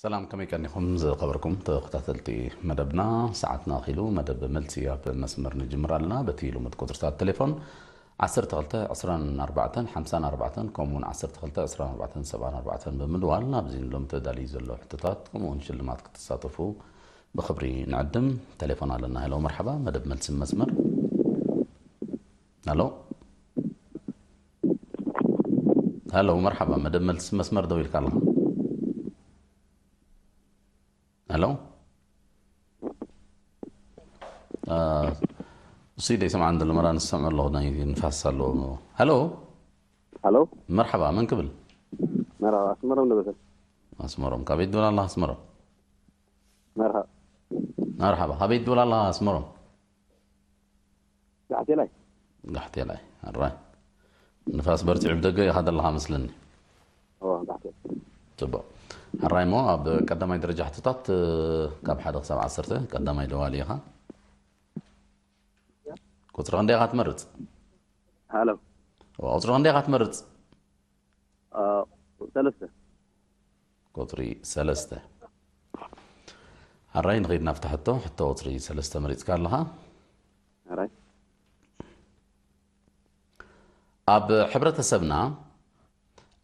ሰላም፣ ከመይ ቀኒኹም ዝኸበርኩም ተኸታተልቲ መደብና? ሰዓትና ኣኺሉ መደብ መልሲ ኣብ መስመር ንጅምር ኣለና። በቲ ልሙድ ቁጽርታት ቴሌፎን ዓሰርተ ክልተ ዕስራን ኣርባዕተን ሓምሳን ኣርባዕተን ከምኡውን ዓሰርተ ክልተ ዕስራን ኣርባዕተን ሰብዓን ኣርባዕተን ብምድዋል ናብዚ ንሎሚ ተዳልዩ ዘሎ ሕቶታት ከምኡውን ሽልማት ክትሳተፉ ብኽብሪ ንዕድም። ቴሌፎን ኣለና። ሄሎ መርሓባ፣ መደብ መልሲ መስመር። ሄሎ ሄሎ፣ መርሓባ፣ መደብ መልሲ መስመር ደው ኢልካ ኣለኻ። ሄሎ፣ እ፣ እሱ ደይሰምዓን ዘሎ መራ ንሰምዖ ኣለኹ፣ ናይ ንፋስ ኣለዎ። ሄሎ፣ ሄሎ። መርሓባ፣ መን ክብል? መርሓባ፣ ኣስመሮም ነበሰ። ኣስመሮም፣ ካበይ ትብል ኣለኻ ኣስመሮም? መርሓባ። መርሓባ፣ ካበይ ትብል ኣለኻ ኣስመሮም? ጋሕቴላይ። ጋሕቴላይ፣ ኣራይ። ንፋስ በርቲዑ ብደገ ኢኻ ዘለኻ መስለኒ። እዎ፣ ጋሕቴላይ። ጽቡቕ። ኣራይ እሞ ኣብ ቀዳማይ ደረጃ ሕቶታት፣ እ፣ ካብ ሓደ ክሳብ ዓሰርተ ቀዳማይ ደዋሊ ኢኻ። ቁጽሪ ክንደይ ኢኻ ትመርጽ? ሃሎ። እዎ፣ ቁጽሪ ክንደይ ኢኻ ትመርጽ? አ፣ ሰለስተ። ቁጽሪ ሰለስተ። ኣራይ ንኸይድ ናብቲ ሕቶ፣ ሕቶ ቁጽሪ ሰለስተ መሪጽካ ኣለኻ። ኣራይ። ኣብ ሕብረተሰብና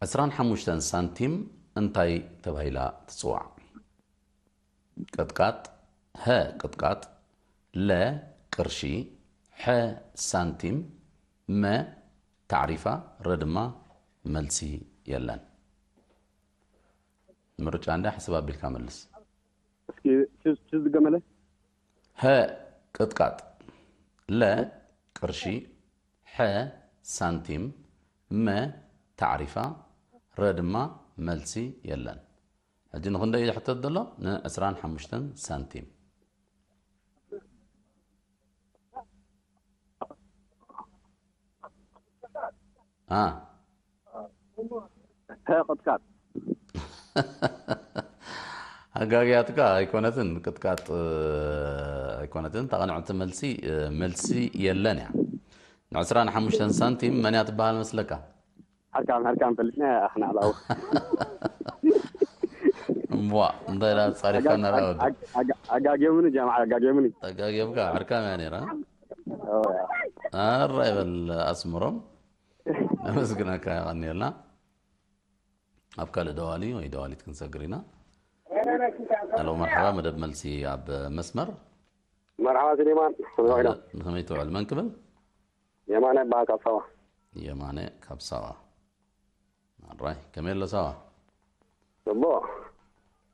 ዕስራን ሓሙሽተን ሳንቲም እንታይ ተባሂላ ትጽዋዕ? ቅጥቃጥ፣ ሀ ቅጥቃጥ፣ ለ ቅርሺ፣ ሐ ሳንቲም፣ መ ታዕሪፋ፣ ረ ድማ መልሲ የለን። ምርጫ እንዳ ሕስብ ኣቢልካ መልስ። እስኪ ቹዝ፣ ቹዝ ድገመለ። ሀ ቅጥቃጥ፣ ለ ቅርሺ፣ ሐ ሳንቲም፣ መ ታዕሪፋ፣ ረ ድማ መልሲ የለን። ሕጂ ንኽንደይ እዩ ዝሕተት ዘሎ? ንዕስራን ሓሙሽተን ሳንቲም። አ። ሀ ቅጥቃጥ። ኣጋግያትካ ኣይኮነትን፣ ቅጥቃጥ፣ እ፣ ኣይኮነትን። ተቐንዕቲ መልሲ፣ እ፣ መልሲ የለን እያ። ንዕስራን ሓሙሽተን ሳንቲም መን እያ ትበሃል መስለካ? ሕርካም፣ ሕርካም ፈሊጥና ኣኽና ኣላው። እምቧ፣ እንታይ ኢላ ጸሪፍካ ኣጋ-፣ ነራ ወዲ? ኣጋ-፣ ኣጋ-፣ ኣጋግዮምኒ ጀማዓ፣ ኣጋግዮምኒ። ኣጋግዮምካ፣ ሕርካም እያ ነይራ። ኦ፣ ያ። ኣራይ በል ኣስምሮም። ነመስግነካ፣ የቐንየልና። ኣብ ካልእ ደዋሊ ወይ ደዋሊት ክንሰግር ኢና። ሄሎ፣ መርሓባ፣ መደብ መልሲ ኣብ መስመር። መርሓባ ስሌማን፣ ከመይ ውዒልኩም? ንኸመይ ትውዕል? መን ክብል? የማነ በዓል ካብ ሳዋ። የማነ ካብ ሳዋ። ኣራይ፣ ከመይ ኣሎ ሳዋ? ጽቡቕ።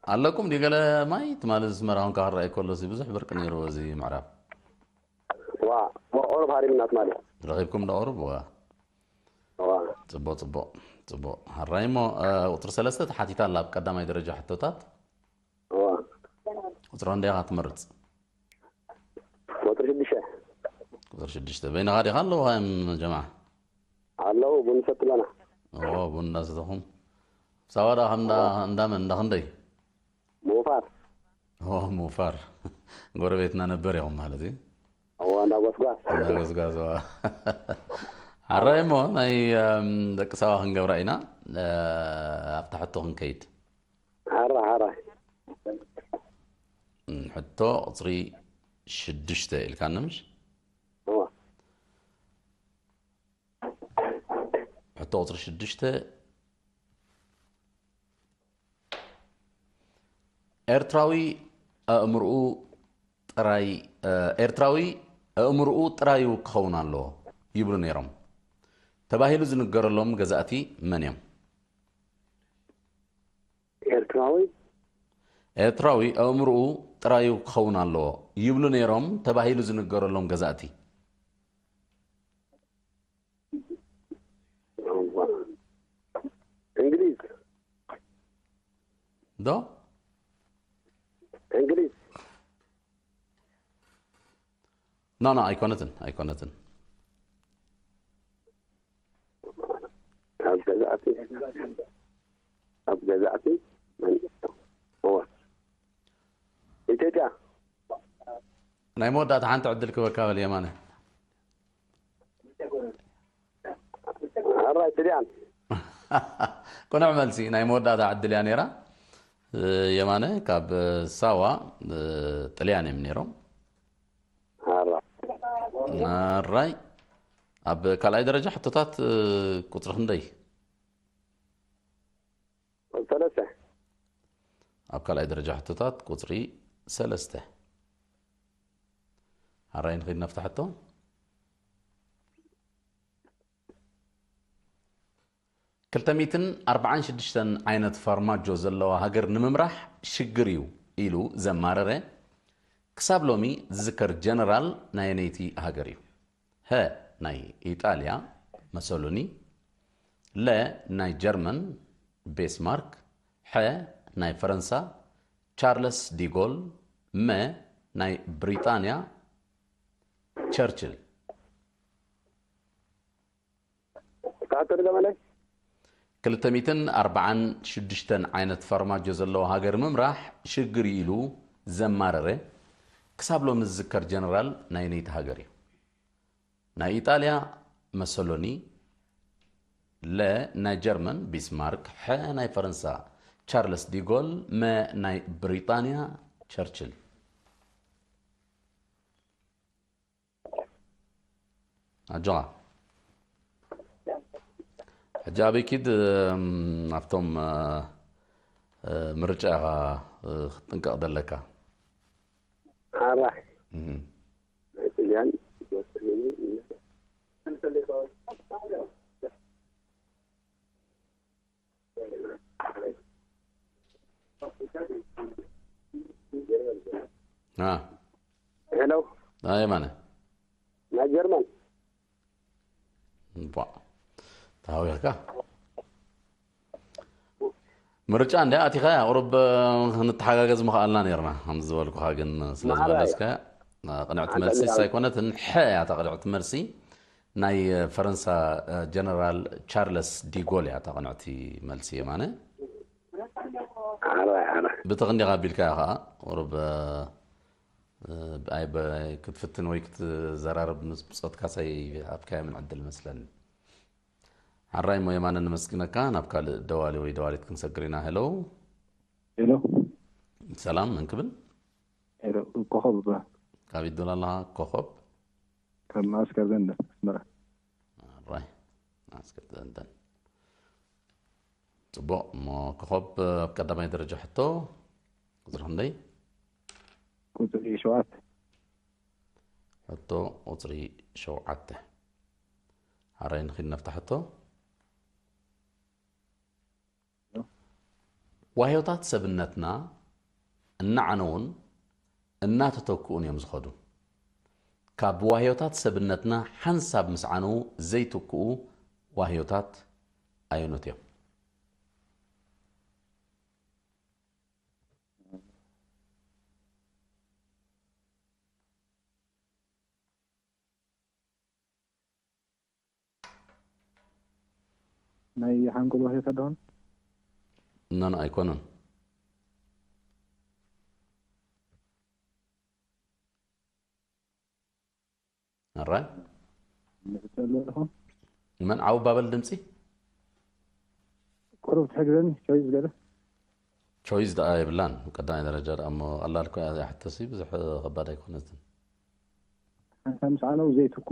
ኣለኩም ድዩ ገለ ማይ? ትማሊ ዝስመራ ኹንካ ክረኣይ ከሎ ሲ ብዙሕ ብርቂ ነይሩ እዚ ምዕራብ። ዋ፣ ቁሩብ ሃሪምና ትማሊ። ረኺብኩም ዶ ቁሩብ? ዋ። ዋ። ጽቡቕ፣ ጽቡቕ፣ ጽቡቕ። ኣራይ እሞ፣ እ፣ ቁጽሪ ሰለስተ ተሓቲታ ኣላ ኣብ ቀዳማይ ደረጃ ሕቶታት። ዋ። ቁጽሪ ክንደይ ኢኻ ትመርጽ? ቁጽሪ ሽዱሽተ። ቁጽሪ ሽዱሽተ። በይንኻ ዲኻ ኣለዉ ኸም ጀማዓ? ኣለዉ፣ ቡን ንሰቲ ኣለና። ኦ፣ ቡን እንዳሰተኹም። ሳዋ ደኣ ከም እንዳ፣ እንዳ መን፣ እንዳ ክንደይ? ሙፋር። ኦ፣ ሙፋር። ጎረቤትና ነበር ኢኹም ማለት እዩ። እዋ፣ እንዳ ጎስጓስ። እንዳ ጎስጓስ፣ እዋ። ሓራይ እሞ፣ ናይ፣ እም፣ ደቂ ሳዋ ክንገብራ ኢና። እ፣ ኣብታ ሕቶ ክንከይድ። ሓራ፣ ሓራ። እም፣ ሕቶ ቁጽሪ ሽዱሽተ ኢልካኒ ምሽ? እዋ። ሕቶ ቁጽሪ ሽዱሽተ፣ ኤርትራዊ ኣእምርኡ ጥራይ፣ እ፣ ኤርትራዊ ኣእምርኡ ጥራዩ ክኸውን ኣለዎ ይብሉ ነይሮም ተባሂሉ ዝንገረሎም ገዛእቲ መን እዮም? ኤርትራዊ? ኤርትራዊ ኣእምርኡ ጥራዩ ክኸውን ኣለዎ ይብሉ ነይሮም ተባሂሉ ዝንገረሎም ገዛእቲ። እዋ። እንግሊዝ። ዶ? እንግሊዝ። ኖ፣ ኖ፣ ኣይኮነትን፣ ኣይኮነትን። ኣብ ገዛእቲ፣ ኣብ ገዛእቲ መን? እዋ። ኢትዮጵያ። ናይ መወዳእታ ሓንቲ ዕድል ክበካ በል የማነ። ኣራይ ጥልያን። ቅኑዕ መልሲ፣ ናይ መወዳእታ ዕድል እያ ነይራ። የማነ ካብ ሳዋ ጥልያን እዮም ነይሮም። ኣራይ፣ ኣብ ካልኣይ ደረጃ ሕቶታት ቁፅሪ ክንደይ? ሰለስተ። ኣብ ካልኣይ ደረጃ ሕቶታት ቁፅሪ ሰለስተ። ኣራይ ንኺድ ነፍታ ሕቶ። ክልተ ሚእትን ኣርባዓን ሽዱሽተን ዓይነት ፋርማጆ ዘለዋ ሃገር ንምምራሕ ሽግር እዩ ኢሉ ዘማረረ ክሳብ ሎሚ ዝዝከር ጀነራል ናየነይቲ ሃገር እዩ? ሀ ናይ ኢጣልያ መሰሎኒ፣ ለ ናይ ጀርመን ቤስማርክ፣ ሐ ናይ ፈረንሳ ቻርለስ ዲጎል፣ መ ናይ ብሪጣንያ ቸርችል። ካቶ ድገመለይ። ክልተ ሚእትን ኣርባዓን ሽዱሽተን ዓይነት ፋርማጆ ዘለዎ ሃገር ምምራሕ ሽግር እዩ ኢሉ ዘማረረ ክሳብ ሎሚ ዝዝከር ጀነራል ናይ ነይቲ ሃገር እዩ? ናይ ኢጣልያ መሰሎኒ፣ ለ ናይ ጀርመን ቢስማርክ፣ ሐ ናይ ፈረንሳ ቻርለስ ዲጎል፣ መ ናይ ብሪጣንያ ቸርችል። ኣጆኻ። ሕጂ ኣበይ ኪድ? እም፣ ኣብቶም እ፣ እ፣ ምርጫ ኢኻ እ፣ ክትጥንቀቕ ዘለካ። ኣራ እም። ጥልያን አ ሄሎ ኣየ ማነ ናይ ጀርመን ቧ ተሃዊኽካ ምርጫ እንደ ኣቲኻ ቁሩብ ክንተሓጋገዝ ምኽኣልና ነርና ከም ዝበልኩኻ ግን ስለ ዝበለስካ ቅንዕቲ መልሲ ሳይኮነትን ሐ እያ እታ ቅንዕቲ መልሲ ናይ ፈረንሳ ጀነራል ቻርለስ ዲጎል እያ እታ ቅንዕቲ መልሲ የማነ ኣራ ኣራ ብትኽ እንዲኻ ኣቢልካ ኢኻ ቁሩብ ኣይ ክትፍትን ወይ ክትዘራረብ ምስ ብጾትካ ሳይ ኣብካዮ ምን ዕድል መስለኒ ሓራይ ሞ የማነ ንመስግነካ ናብ ካልእ ደዋሊ ወይ ደዋሊት ክንሰግር ኢና ሄሎ ሄሎ ሰላም መን ክብል ሄሎ ኮኸብ እባ ካብ ይዶል ኣለኻ ኮኸብ ካብ ማእስከር ደንደ ኣስመራ ራይ ኣስከር ደንደን ጽቡቕ እሞ ኮኸብ ኣብ ቀዳማይ ደረጃ ሕቶ ቁፅሪ ክንደይ ቁፅሪ ሸውዓተ ሕቶ ቁፅሪ ሸውዓተ ሓራይ ንኺድ ነፍታ ሕቶ ዋህዮታት ሰብነትና እናዓነውን እናተተክኡን እዮም ዝኸዱ። ካብ ዋህዮታት ሰብነትና ሓንሳብ ምስ ዓነው ዘይትክኡ ዋህዮታት ኣየኖት እዮም? ናይ ሓንጎል ዋህዮታት ዶ ኖን ኣይኮኑን። ኣራይ ንሕተሉ ኣለኹ መን ዓው ባበል ድምፂ ቁሩብ ትሕግዘኒ ቾይዝ ገለ ቾይዝ ደኣ የብላን ቀዳማይ ደረጃ ደኣ እሞ ቀላል ኮ እያ ሕተሲ ብዙሕ ከባድ ኣይኮነትን ሓንሳብ ምስ ዓነው ዘይትክኡ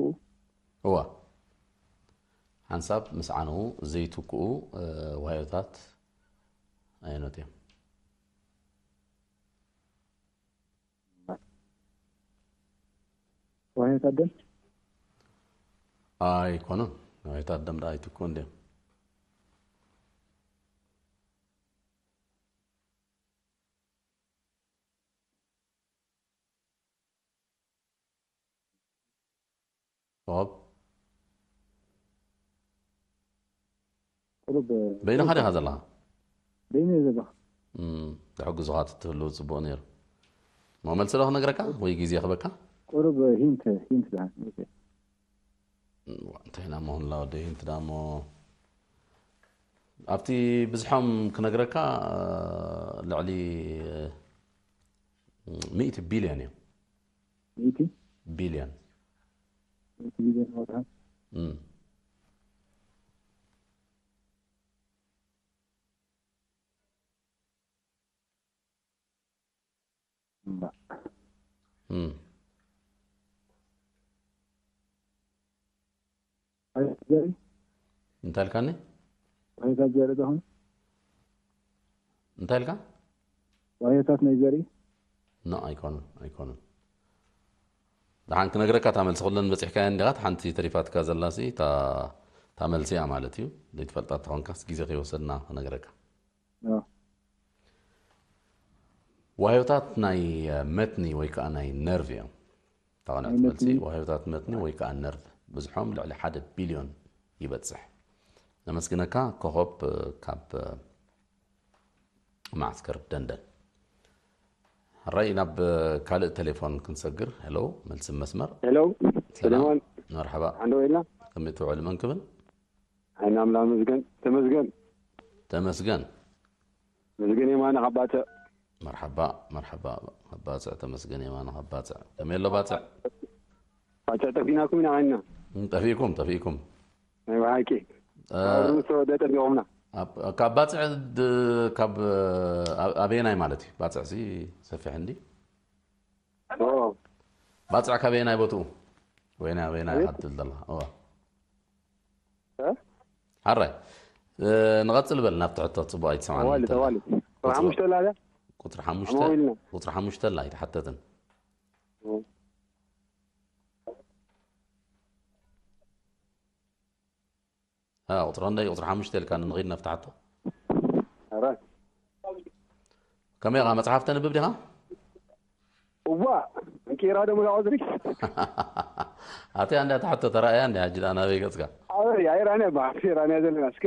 እዋ ሓንሳብ ምስ ዓነው ዘይትክኡ ዋዮታት ኣየኖት እዮም ዋህዮታት ደም ኣይኮኑን ዋዮታት ደም ደኣ ኣይትክኡ እንዲዮም ኦብ ቁሩብ በይንኻ ዲኻ ዘለኻ በይነ ዘለኹ እም፣ ዝሕግዙኻ ትትህልው ፅቡቕ ነይሩ ሞ መልሲ ዶ ክነግረካ ወይ ግዜ ክበካ ቁሩብ ሂንት ሂንት ዳ እንታይ ኢና ሞ ክንላ ወደ ሂንት ዳ ሞ ኣብቲ ብዝሖም ክነግረካ ልዕሊ ሚእቲ ቢልዮን እዮም ሚእቲ ቢልዮን ሚእቲ ቢልዮን ወርሃ እም። እም። እንታይ ኢልካኒ? እንታይ ኢልካ? ዋህዮታት ናይ ዘርኢ? ኖ፣ ኣይኮኑን፣ ኣይኮኑን። ደሓን ክነግረካ፣ እታ መልሲ ኩለን በጺሕካየን እንዲኻ፣ እታ ሓንቲ ተሪፋትካ ዘላሲ፣ እታ፣ እታ መልሲ እያ ማለት እዩ። ዘይትፈልጣ ተኾንካስ፣ ግዜ ከይወሰድና ክነግረካ። ዋህዮታት ናይ መትኒ ወይ ከዓ ናይ ነርቭ እዮም። እታ ቀንዕቲ መልሲ፣ ዋህዮታት መትኒ ወይ ከዓ ነርቭ ብዝሖም ልዕሊ ሓደ ቢልዮን ይበጽሕ። ነመስግነካ ኮኾብ፣ ካብ መዓስከር ደንደን። ሕራይ ናብ ካልእ ቴሌፎን ክንሰግር። ሄሎ፣ መልሲ መስመር። ሄሎ፣ ሰላም። ሰለሞን። መርሓባ። ሓንደ ወይና። ከመይ ትውዕል? መን ክብል? ዓይናምላ መዝገን። ተመስገን። ተመስገን። መዝገን የማነ ካብ ባጽዕ። መርሓባ፣ መርሓባ። ካብ ባጽዕ፣ ተመስገን የማነ ካብ ባጽዕ። ከመይ ኣሎ ባጽዕ? ባጽዕ ጠፊናኩም ኢና ዓይንና። እም፣ ጠፊእኩም፣ ጠፊእኩም። ናይ ብሓቂ። እ፣ ካብ ርኡስ ተወደ ጠፊኦምና። ኣብ፣ ካብ ባጽዕ ድ-፣ ካብ፣ ኣብ፣ ኣበየናይ ማለት እዩ? ባጽዕ ሲ ሰፊሕ እንዲ? ኦ። ባጽዕ ካበየናይ ቦትኡ? ወይና፣ ወይና ኣቤት። ኢኻ ትብል ዘለኻ? እዋ። እ? ሓራይ። እ፣ ንቐጽል በል ናብቲ ሕቶ፣ ጽቡቕ ኣይትሰምዓኒ ተዋሊ፣ እንተላ። ተዋሊ። ቁጽሪ ቁጽሪ ሓሙሽተ ኣላ ድያ? ቁጽሪ ሓሙሽተ፣ ዓማዊልና። ቁጽሪ ሓሙሽተ ኣላ ኣይተሓተትን። እ። አ፣ ቁጽሪ ክንደይ? ቁጽሪ ሓሙሽተ ኢልካ ንኺድ ናብቲ ሕቶ። ኧረ። ከመይ ኢኻ? መጽሓፍ ተንብብ ዲኻ? እዋ፣ እንቂራ ዶ ሙላ ቁጽሪ? ኣቲ ኣንዳ ተሓቶ ተራእያ እንዲ፣ ሕጂ ደኣ ናበይ ገጽካ? ኣበይ፣ ኣይራንያ በሃ፣ ኣይራንያ ዘለና እስከ።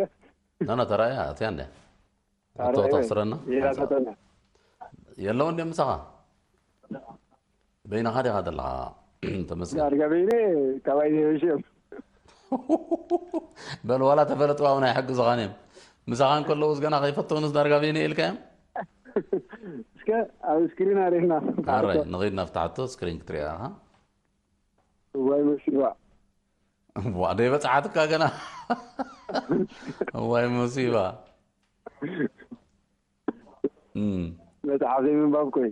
ኖ፣ ኖ፣ ተራእያ፣ ኣቲ ኣንዳ። ኣረ፣ ሕቶ እየ፣ ተኽስረና? ይላ ሰጠና። የለውን ድዮም ምሳኻ? በይንኻ ዲኻ ዘለኻ? ተመስገን። ዳርጋ በይነ፣ ካባይ ዘይሕሽ እዮም። በል፣ ዋላ ተፈለጥዋ እውን ኣይሕግዙኻን እዮም። ምሳኻ እንከለዉስ ገና ከይፈተውንስ ዳርጋ በይነ ኢልካ እዮም? እስከ ኣብ ስክሪን ኣርእየና። ኣረ፣ ንኺድ ናብቲ ሕቶ ስክሪን ክትሪኣ ኢኻ። እዋይ መሲባ። ዋ፣ ደይ በጽሓትካ ገና። እዋይ መሲባ። እም። መጽሓፍ ዘይምንባብ ኮይ።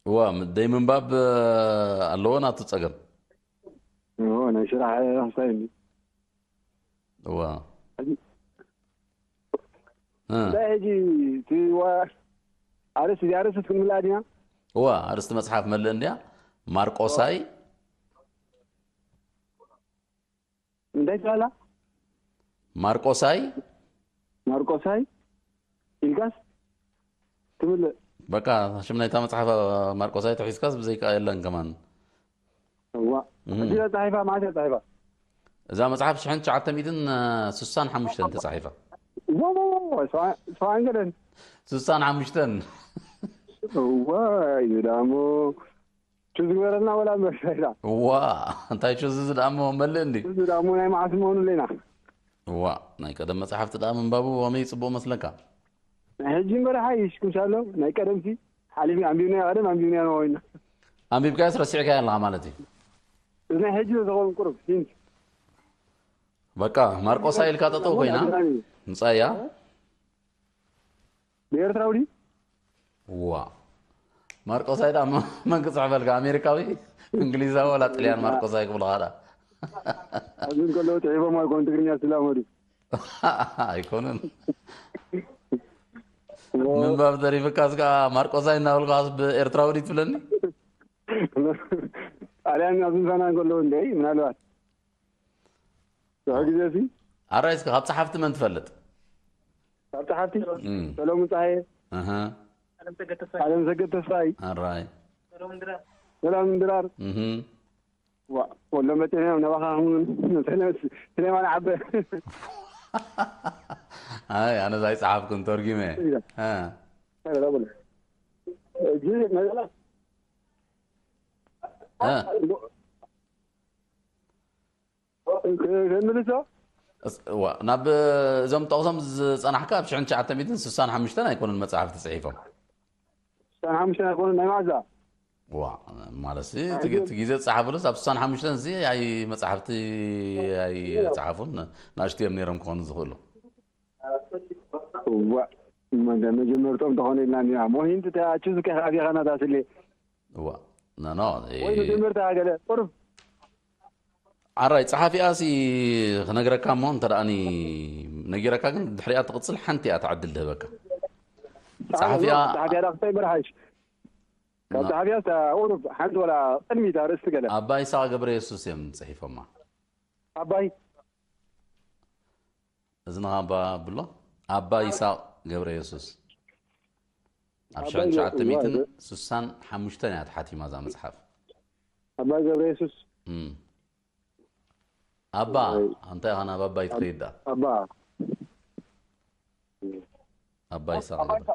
እዋ፣ ም-፣ ደይ ምንባብ፣ እ፣ ኣለዎ ናቱ ጸገም። እዎ፣ ናይ ስራሕ ሓሳብ እዩ። እዋ። ሕጂ፣ እ። እንታይ ሕጂ፣ እቲ ዋ-፣ ኣርእስቲ፣ እዚ ኣርእስቲ ክንምልኣ ዲና? እዋ፣ ኣርእስቲ መጽሓፍ መልእ እንድያ። ማርቆሳይ። እንታይ ትብላ? ማርቆሳይ። ማርቆሳይ ኢልካስ ትምልእ። በቃ፣ ሽም ናይታ መጽሓፍ ማርቆሳይ ተሒዝካስ ብዘይካ የለን ከማን። እዋ። እም። ሕጂ ተጻሒፋ፣ መዓስ እያ ተጻሒፋ? እዛ መጽሓፍ ሽሕን ትሽዓተ ሚእትን ስሳን ሓሙሽተን ተጻሒፋ። እዋ፣ እዋ፣ እዋ፣ ሰብዓ-፣ ሰብዓን ገለን። ስሳን ሓሙሽተን። እዋ፣ እዚ ደኣ እሞ ቹዝ ግበረልና ወላ መሳይላ። እዋ፣ እንታይ ቹዝ እዚ ደኣ እሞ መልእ እንዲ? እዚ ደኣ እሞ ናይ መዓስ ምኾኑ ኣለና። እዋ፣ ናይ ቀደም መጽሓፍቲ ደኣ ምንባቡ ከመይ ጽቡቕ መስለካ? ናይ ሕጂ እምበር ሓይሽ፣ ክምሻሎ፣ ናይ ቀደምሲ ሓሊፍ ኣንቢብናዮ፣ ቀደም ኣንቢብናዮ ንኸውን ኢና። ኣንቢብካዮስ ረሲዕካዮ ኣለኻ ማለት እዩ። እዚ ናይ ሕጂ ዝኸውን ቁሩብ ሂንት። በቃ፣ ማርቆሳይ ኢልካ ጠጠው ኮይና፣ ምጻያ። ብኤርትራዊ ድዩ? ዋ። ማርቆሳይ ደኣ መ-፣ መን ክጽሕፈልካ? ኣሜሪካዊ? እንግሊዛዊ ወላ ጥልያን ማርቆሳይ ክብሉኻ ደኣ? ኣብዚ እንከለዉ ጽሒፎም ኣይኮኑ ትግርኛ ዝለማመዱ። ኣይኮኑን። ዎ። ምንባብ ተሪፍካስ ከኣ ማርቆሳይ እናበልካስ ብኤርትራዊ ድዩ ትብለኒ? ጣልያን ኣብዚ ምሳና እንከለዉ እንደ ምናልባት። ድሕሪ ግዜ እዚ ኣራይ እስከ ካብ ጸሓፍቲ መን ትፈልጥ? ካብ ጸሓፍቲ እም። ሰሎሙን ጸሃየ፣ ኣሃ። ኣለምሰገድ ተስፋይ። ኣራይ። ሰላም ድራር። ዋ፣ ወሎም በጤና እዮም፣ ናባኻ ኹን፣ ስሌማን ዓበ። ኣይ፣ ኣነ ዛይ ጸሓፍኩን ተርጊመ። ኢለ። አ። ኣረ፣ ዳቦለ። እጂ፣ መዘላ። አ። ከ-፣ ከንምልሶ? እስ-፣ ዋ፣ ናብ እዞም ጠቕሶም ዝጸናሕካ ኣብ ሽሕን ትሽዓተ ሚእትን ስሳን ሓሙሽተን ኣይኮኑን መጻሕፍቲ ጽሒፎም? ስሳን ሓሙሽተን ኣይኮኑን፣ ናይ መዓዛ? ዋ፣ ማለትሲ፣ ናይ እቲ ግ-፣ ሕጂ እቲ ግዜ ዝጸሓፉሉስ ኣብ ስሳን ሓሙሽተን ሲ ኣይ መጻሕፍቲ ኣይጸሓፉን፣ ንኣሽቱ እዮም ነይሮም ክኾኑ ዝኽእሉ። ዋ፣ መጀመርቶም ተኾነ ኢልና እኒና። ሞሂንት ተኣችዝ ከ ኣቢኻ ናታ ስሌ። እዋ። ኖ፣ ኖ። ወይ መጀመርታ ገለ ቁሩብ። ዓራይ፣ ጸሓፊኣሲ ክነግረካ እሞ፣ እንተ ደኣኒ ነጊረካ ግን ድሕሪኣ ትቕጽል ሓንቲ እያ ትዕድል ድህበካ። ጸሓፊኣ ጸሓፊኣ ዳኽተይ በርሃሽ። ካብ ጸሓፊኣ ቁሩብ ሓንቲ ወላ ቅድሚት ኣርእስቲ ገለ። ኣባ ይስሐቅ ገብረ የሱስ እዮም ጽሒፎማ። ኣባይ እዝንኻ ኣባ ብሎ። ኣባ ይስሐቅ ገብረ የሱስ። ኣብ ኣባ ሽሕን ትሽዓተ ሚእትን ገብረ- ስሳን ሓሙሽተን እያ ተሓቲማ እዛ መጽሓፍ። ኣባይ ገብረ የሱስ። እም። ኣባ፣ እንታይ ኢኻ ናብ ኣባይ ትኸይድ ደኣ? ኣባ ኣባ ይስሐቅ ገብረ።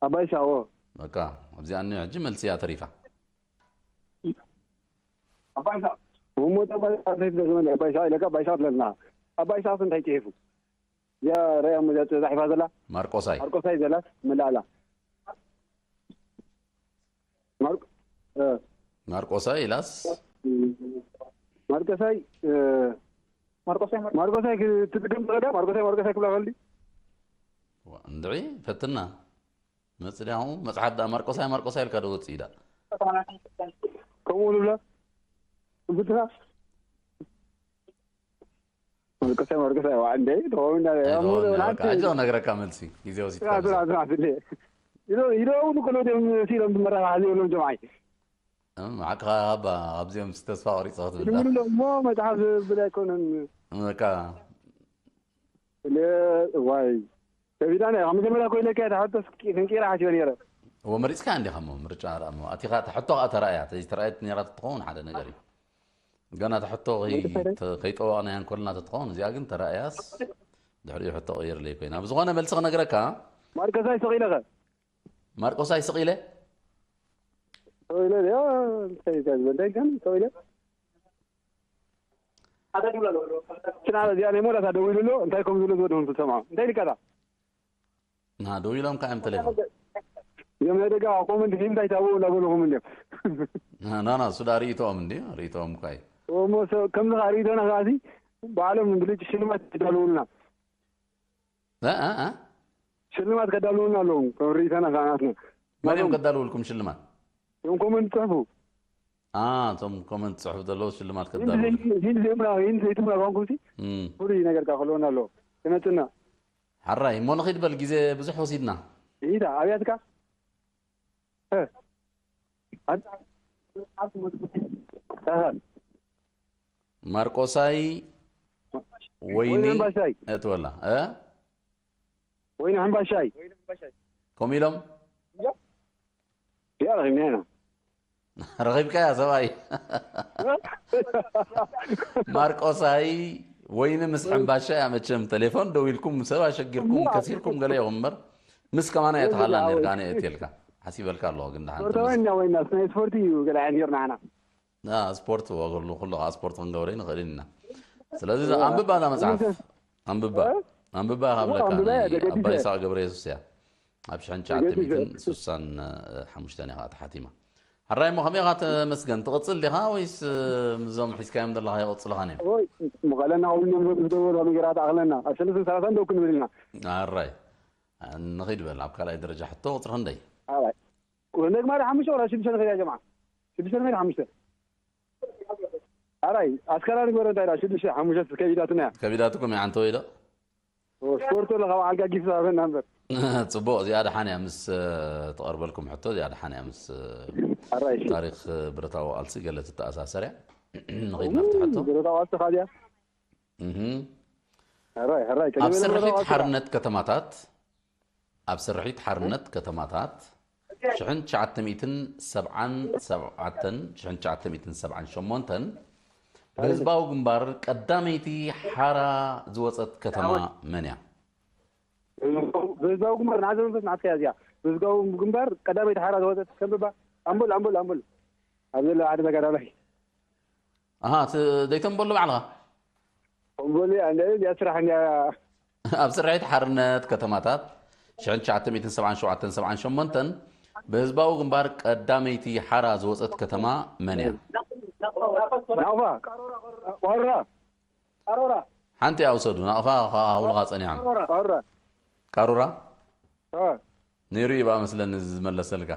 ኣባይ ሳዎ። በቃ፣ ኣብዚኣ እኒኦ ሕጂ መልሲ እያ ተሪፋ። እሞ ኣባይ ሳቅ ዘይትደግመኒ ኣባይ ሳቅ ኢለካ ኣባይ ሳቅ ትለና። ኣባይ ሳቅ እንታይ ጽሒፉ? እዚኣ ረያ መዚኣ ተጻሒፋ ዘላ ማርቆሳይ። ማርቆሳይ ዘላ መላእላ። ማርቆ እ፣ ማርቆሳይ ኢላስ ማርቆሳይ እ፣ ማርቆሳይ ማርቆሳይ ክትድገም ትኽእላ? ማርቆሳይ ማርቆሳይ ክብላ ከልዲ ዋ፣ እንድዒ ፈትና መጽዲያው መጽሓፍ ዳ ማርቆሳይ ማርቆሳይ ኢልካ ዶ ወጽእ ኢዳ። ከምኡ ንብላ ብትኻ ማርቆሳይ ማርቆሳይ ዋ እንደ ተኸውና ኣይትኸውን፣ በቃ፣ ሕጂ ነግረካ መልሲ ግዜ ወሲድካ። ኢሎም ኢሎም ከሎ ዲኦም ሲሎም መራኻ ሓዚ ኢሎም ጀምዓይ እም፣ ሓቅኻ ኣባ፣ ኣብዚኦም ተስፋ ቆሪጸ ክትብል። ይብሉ እሞ መጽሓፍ ዝብል ኣይኮነን። በቃ ለ ዋይ ከቢዳ ናይ ካብ መጀመርያ ኮይነ ከ ተሓቶስ ክንቂራ ሓሲበ ነይረ። እዎ፣ መሪጽካ እንዲኻ እሞ፣ ምርጫ ደኣ እሞ ኣቲኻ፣ እታ ሕቶ ከኣ ተራእያ፣ ተዚ ተራእየት ነይራ ትኸውን ሓደ ነገር እዩ። ገና እታ ሕቶ ከይ-፣ ከይጠዋቕናያ እንኮልና ትኸውን፣ እዚኣ ግን ተራእያስ ድሕሪኡ ሕቶ ቀይርለይ ኮይና። ብዝኾነ መልሲ ክነግረካ። ማርቆሳይ ስቕ ኢለኸ ማርቆሳይ ስቕ ኢለ ስቕ ኢለ ያ እንታይ እንታይ እንታይ እንታይ ስቕ ኢለ ችና እዚኣ ናይ ሞላታ ደው ኢሉ ኣሎ። እንታይ ከም ዝብሎ ዝወድኹም ትሰምዖ እንታይ ልካታ ና ደው ኢሎም ከ እዮም ተሌፎን። እዮም ናይ ደጋ ኮመንት ፊልም እንታይ ታብኡ እንዳበልኹም እንዲም ና ና እሱ ዳ ርእይቶኦም እንዲ ርእይቶኦም እኳ እዩ። እሞ ሰብ ከምዚ ከዓ ርእይቶና ከዓሲ ባዕሎም ብልጭ ሽልማት ይዳልውልና እ፣ እ፣ እ? ሽልማት ከዳልውልና ኣለዎም ከም ርእይቶና ከዓ ናትና መን እዮም ከዳልውልኩም ሽልማት? እዮም ኮመንት ጽሕፉ አ፣ እቶም ኮመንት ጽሑፍ ዘለዉ ሽልማት ከዳልውልኩም። ሂን ዘይብላ ሂን ዘይትብላ ኳንኩምሲ እም። ፍሉይ ነገር ከዓ ክህልወና ኣለዎ ክነጽና ሓራይ እሞ ንኺድ በል፣ ግዜ ብዙሕ ወሲድና። ይዳ ኣብያትካ እ፣ ኣድ- ኣሃ፣ ማርቆሳይ ወይኒ ወይኒ ሕምባሻይ። እትወላ እ? ወይኒ ሕምባሻይ ከምኡ ኢሎም ያ ረኺብና ኢና ረኺብካያ ሰብኣይ። ማርቆሳይ ወይኒ ምስ ሕምባሻ እያ። መቸም ቴሌፎን ደው ኢልኩም ሰብ ኣሸጊርኩም ከሲርኩም ገለ ኢኹም እምበር ምስ ከማና እያ ተኻላ ነርካ። ኣነ እትልካ ሓሲበልካ ኣለኹ ግን ደሓን ስፖርታዊ እና ወይና ናይ ስፖርቲ እዩ ገለ ዓይነት ጌርና ዓና ና ስፖርት ወገሉ ኩሉ ከዓ ስፖርት ክንገብረ ንኽእል ኢና። ስለዚ ኣንብባ እዛ መጽሓፍ ኣንብባ ኣንብባ ካብለካ ኣንብባ እያ፣ ደገዲሰ። ኣባ ይስሐቅ ገብረ የሱስ እያ። ኣብ ሽሕን ትሽዓተ ሚእትን ስሳን ሓሙሽተን እያ ከዓ ተሓቲማ። ሕራይ እሞ ከመይ ኢኻ ተመስገን፣ ትቕጽል ዲኻ ወይስ ምዞም ሒዝካዮም ዘለኻ ይቕጽሉኻ ነዮም? ወይ መቐለና ኩሎም ዝደወሉ ከመይ ጌራ ትኣኽለና ኣብ ሰለስተ ሰላሳ እንደው ክንብል ኢና ኣራይ ንኺድ በል ኣብ ካልኣይ ደረጃ ሕቶ ቁጽሪ ክንደይ? ኣራይ ወለግ ማለ ሓሙሽተ ወላ ሽዱሽተ ንኸዳ ጀምዓ ሽዱሽተ ንኸዳ ሓሙሽተ ኣራይ ኣስካላ ንግበረ እንታይ ዳ ሽዱሽተ ሓሙሽተ ከቢዳትና እያ ከቢዳትኩም እያ ሓንቲ ወይ ዶ? ስፖርት ወላ ካብ ዓልጋ ጊፍ ዝሃበና እምበር ጽቡቕ፣ እዚኣ ደሓን እያ ምስ ትቐርበልኩም ሕቶ፣ እዚኣ ደሓን እያ ምስ ኣራይ እሺ ታሪኽ ብረታዊ ቃልሲ ገለ ትተኣሳሰር እያ። ንኺድ ናብቲ ሕቶ። ብረታዊ ቃልሲ ካዚያ እህ። ሕራይ ሕራይ ኣብ ስርሒት ሓርነት ከተማታት ኣብ ስርሒት ሓርነት ከተማታት ሽሕን ትሽዓተ ሚእትን ሰብዓን ሰብዓተን ሽሕን ትሽዓተ ሚእትን ሰብዓን ሸሞንተን ብህዝባዊ ግንባር ቀዳመይቲ ሓራ ዝወፀት ከተማ መን እያ? ብህዝባዊ ግንባር ንዓዘ መንፈስ ንዓትካ እያ እዚኣ ብህዝባዊ ግንባር ቀዳመይቲ ሓራ ዝወፀት ከንብባ ኣምቡል ኣምቡል ኣምቡል ኣብ ዘሎ ሓደ ተጋዳላይ ኣሃ ት- ደይተንበሉ ባዕልኻ ኣምቡል ኣንደ እዚኣ ስራሕ እንዲያ ኣብ ስርሒት ሓርነት ከተማታት ሽሕን ትሽዓተ ሚእትን ሰብዓን ሸውዓተን ሰብዓን ሸሞንተን ብህዝባዊ ግንባር ቀዳመይቲ ሓራ ዝወፀት ከተማ መን እያ? ናቕፋ ቆራ ሓንቲ እያ ውሰዱ። ናቕፋ ሃውልኻ ፀኒሖም። ቆራ ቃሩራ ነይሩ እዩ ብኣ መስለኒ ዝመለሰልካ።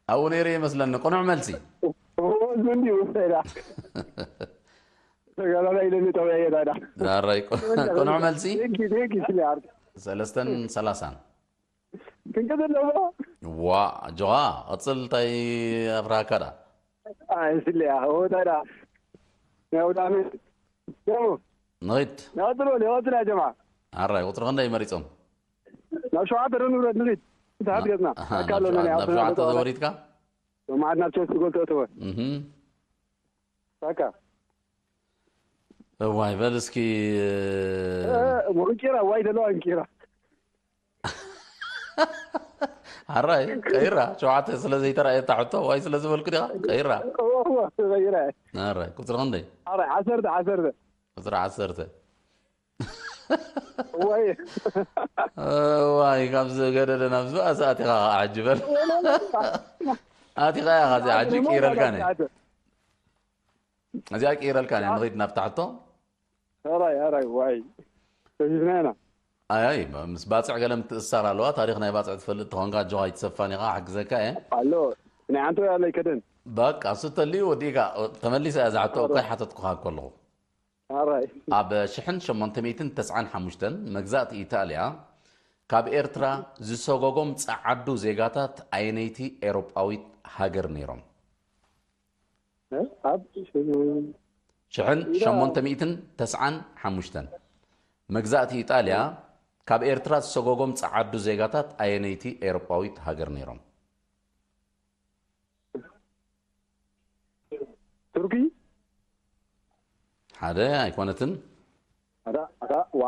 ኣብኡ ነይሩ እዩ መስለኒ። ቅኑዕ መልሲ። ዝንዲ ውሰዳ ተጋዳላይ ኢለኒ ጠውያ የዳዳ። ዳራይ። ቅኑዕ መልሲ። ቴንኪ ቴንኪ ስለ ዓርኪ። ሰለስተን ሰላሳን። ክንቀጽል ኣለዎ። ዋ፣ ጆኻ፣ ቀጽል። እንታይ ኣፍራካ ዳ? ኣይ፣ ስለ ያ፣ ሆታ ዳ። ያው ዳሜ። ያው። ንኺድ። ያው ጥሎ፣ ያው ጥላ ጀማ። ኣራይ፣ ቁጽሪ ክንደይ መሪጾም? ናብ ሸውዓተ ዶ ንብረት ንኺድ። ሰዓት ገጽና። ኣካ ኣለና፣ ናብ ሸውዓተ ተወሪድካ? ሎማዓት ናብ ቸልሲ ጎል ተእተወ። እህ። ሳካ። እዋይ፣ በል እስኪ። እ፣ እንቂራ፣ ዋይ ዘለዋ እንቂራ። ሓራይ፣ ቀይራ። ሸውዓተ ስለ ዘይተራእየታ ሕቶ፣ ዋይ ስለ ዝበልኩ ዲኻ? ቀይራ። እዋ፣ እዋ፣ ተቐይራ። ሓራይ፣ ቁጽሪ ክንደይ? ሓራይ፣ ዓሰርተ፣ ዓሰርተ። ቁጽሪ ዓሰርተ። እዋይ። እዋይ፣ ካብ ዝገደደ ናብ ዝበኣሰ ኣቲኻ ኸዓ ሕጂ በል። ኣቲኻ ኢኻ እዚኣ ሕጂ ቀይረልካ ነይ። እዚኣ ቀይረልካ ነይ፣ ንኺድ ናብታ ሕቶ። ኣራይ፣ ኣራይ፣ ዋይ። ተዚዝና ኢና። ኣይ፣ ኣይ፣ ምስ ባጽዕ ገለ ምትእስሳር ኣለዋ። ታሪኽ ናይ ባጽዕ ትፈልጥ ተኾንካ፣ ኣጆኻ ኣይትሰፋን ኢኻ፣ ክሕግዘካ እየ። ኣሎ። ናይ ዓንቶ ኣለይ ከደን። በቃ፣ እሱ ተልዩ ወዲእካ፣ ተመሊሳ እያ እዛ ሕቶ፣ እኮ ኣይሓተትኩኻ እኮ ኣለኹ። ኣራይ። ኣብ ሽሕን ሸሞንተ ሚእትን ተስዓን ሓሙሽተን መግዛእቲ ኢጣልያ ካብ ኤርትራ ዝሰጎጎም ጸዓዱ ዜጋታት ኣየነይቲ ኤውሮጳዊት ሃገር ነይሮም? እ? ኣብ ሽሕን ሸሞንተ ሚእትን ተስዓን ሓሙሽተን መግዛእቲ ኢጣልያ ካብ ኤርትራ ዝሰጎጎም ጸዓዱ ዜጋታት ኣየነይቲ ኤውሮጳዊት ሃገር ነይሮም? ቱርኪ? ሓደ ኣይኮነትን። ኣታ፣ ኣታ፣ ዋ።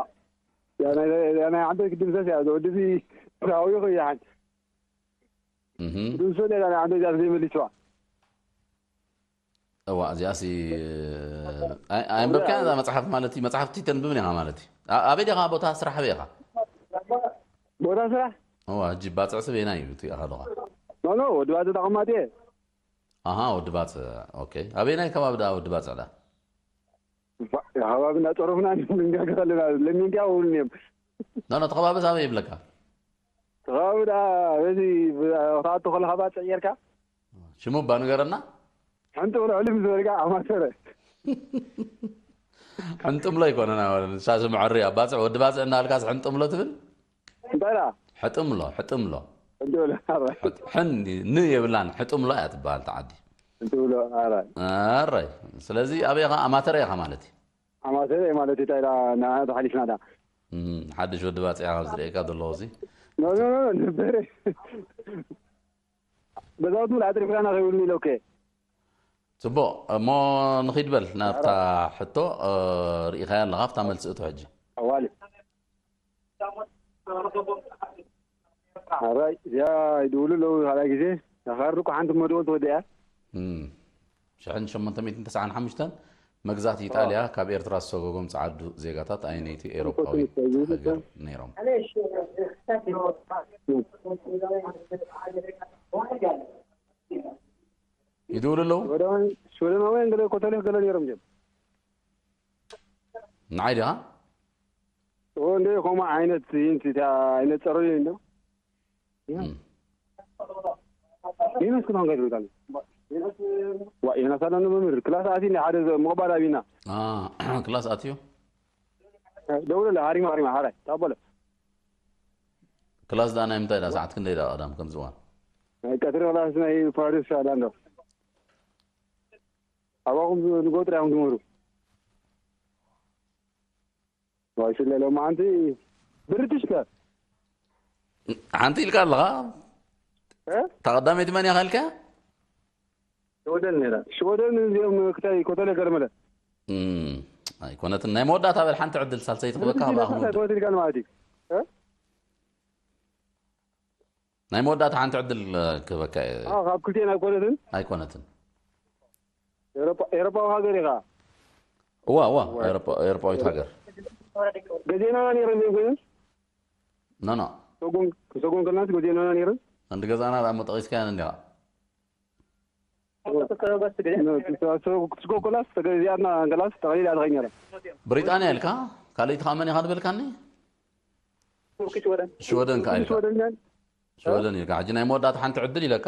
ያ ናይ፣ ያ ናይ ዓንተ ክድምሰስ እያ፣ እዚ ወዲ እዚ ሓውዩ ኸይሓን። እህ። ክድምሰስ እያ፣ ናይ ዓንተ እዚኣ ዘይመሊስዋ። እዋ፣ እዚኣሲ፣ ኣይ-፣ ኣየንበብካያ እዛ መጽሓፍ ማለት እዩ፣ መጽሓፍቲ ተንብብን ኢኻ ማለት እዩ። ኣ-፣ ኣበይ ዲኻ ቦታ ስራሕ ኣበይ ኢኻ? ቦታ ስራሕ? እዋ፣ ሕጂ ባጽዕ ስበይና እዩ እቲ ኢኻ ዶኻ? ኖ፣ ኖ፣ ወዲ ባጽዕ ተቐማጢ እየ። ኣሃ፣ ወዲ ባጽዕ። ኦኬ። ኣበየናይ ከባቢ ደኣ ወዲ ባጽዕ ደኣ? ባ-፣ ከባቢ እንዳጸረፍና ንጋገ ከለና ለሚንካ እውን እዮም። ኖ፣ ኖ፣ እቲ ከባቢ ኣበይ ይብለካ? እቲ ከባቢ ደኣ በዚ ብ-፣ ክትኣቱ ከለኻ ባጽዕ ጌርካ? ሽሙ እባ ንገረና። ሓንቲ ወደ ዕልም ዝበልካ ኣማተረ። ሕንጥምሎ ኣይኮነን፣ ኣወ፣ ንሳ ስም ዕርያ። ባጽዕ፣ ወዲ ባጽዕ እናበልካስ ሕንጥምሎ ትብል? እንታይ ደኣ? ሕጥምሎ፣ ሕጥምሎ። ሕጥምሎ፣ ኣረ። ሕጥ-፣ ሕን፣ ን የብላን፣ ሕጥምሎ እያ ትበሃል፣ እታ ዓዲ። ሕጥምሎ፣ ኣረ። ኣረ። ስለዚ ኣበይ ኢኻ? ኣማተረ ኢኻ ማለት እዩ። ኣማተረ ማለት እዩ፣ እንታይ ደኣ፣ ንዓና ተሓሊፍና ደኣ። እም፣ ሓድሽ ወዲ ባጽዕ ኢኻ ዝርእየካ ዘለኹ እዚ። ኖ፣ ኖ፣ ኖ፣ ነበረ። ገዛውቲ ምልኣ ኣትሪፍካና ከይብሉኒ ኢለ፣ ኦኬ። ጽቡቕ፣ እሞ ንኺድ በል ናብታ ሕቶ፣ እ፣ ርኢኻያ ኣለኻ፣ ኣብታ መልሲ እቶ ሕጂ። ኣዋሊ። ኣራይ፣ እዚኣ ይድውሉ ኣለዉ ካልኣይ ግዜ። ተኻርዱ እኮ ሓንቲ መደወል ትወድእ እያ። እም። ሽሕን ሸሞንተ ሚእትን ተስዓን ሓሙሽተን መግዛእቲ ኢጣልያ ካብ ኤርትራ ዝሰጎጎም ጸዓዱ ዜጋታት ኣየነይቲ ኤውሮጳዊት ሃገር ነይሮም? ይድውሉ ኣለዉ? ሽወደናውያን፣ ሽወደናውያን ገለ ኮቶሊክ ገለ ነይሮም እዮም። ንዓይ ዲኻ? እዎ፣ እንደ ከምኡ ዓይነት ይንት፣ እታ ዓይነት ጸረዩ እንዶ። እም። ዮናስ ክትኾን ከይትብል። ዋ፣ ዮናስ ኣለኒ መምህር። ክላስ ኣትዩ እንደ ሓደ ዘ-፣ ምቕባል ኣቢና። አ፣ ክላስ ኣትዩ? ደውለለ፣ ሃሪማ፣ ሃሪማ፣ ሃራይ፣ ታበለ። ክላስ ደኣ ናይ ምንታይ ደኣ? ሰዓት ክንደይ ደኣ ቀዳም ከምዚ እዋን? ናይ ቀትሪ ክላስ ናይ ፓሪስ ኣላ እንዶ። ኣባኹም ንጎ ጥራይ ኢኹም ትምህሩ። ዋይ፣ ስለ ሎማዓንቲ ብሪትሽ ከ? ሓንቲ ኢልካ ኣለኻ? እ? እታ ቀዳመይቲ መን እያ ኢልካ? ሽወደን ነይራ። ሽወደን እዚኦም ክታይ ኮተለ ገርመለ። እም፣ ኣይኮነትን። ናይ መወዳእታ በል ሓንቲ ዕድል ሳልሰይቲ ክበካ ብሪትሽ ካብኣ ነይራ፣ ክንወድእ። ኣይኮነትን ኢልካ ማለት እዩ። እ? ናይ መወዳእታ ሓንቲ ዕድል ክህበካ እየ። ኣዎ፣ ካብ ክልቲኤን ኣይኮነትን? ኣይኮነትን። ኤውሮጳ-፣ ኤውሮጳዊ ሃገር ኢኻ። እዋ፣ እዋ፣ እዋ። ኤውሮጳ-፣ ኤውሮጳዊት ሃገር። ገዜናና ነይረን እዮም ግን? ኖ፣ ኖ። ሰጎን፣ ሰጎን ከለናስ ገዜናና ነይረን? እንዲ ገዛና ደኣ እሞ ጠቒስካየን እንዲኻ። ኖ፣ ኖ፣ ኖ፣ ሰጎን ከለናስ ተገ-፣ እዚኣትና ከለናስ ተቐሊላ ትኸይድ ነይራ። ብሪጣንያ ኢልካ? ካልኣይቲ ኸኣ መን ኢኻ ዝበልካኒ? ሽወደን ከኣ ኢልካ። ሽወደን ኢልካ። ሕጂ ናይ መወዳእታ ሓንቲ ዕድል ኢለካ።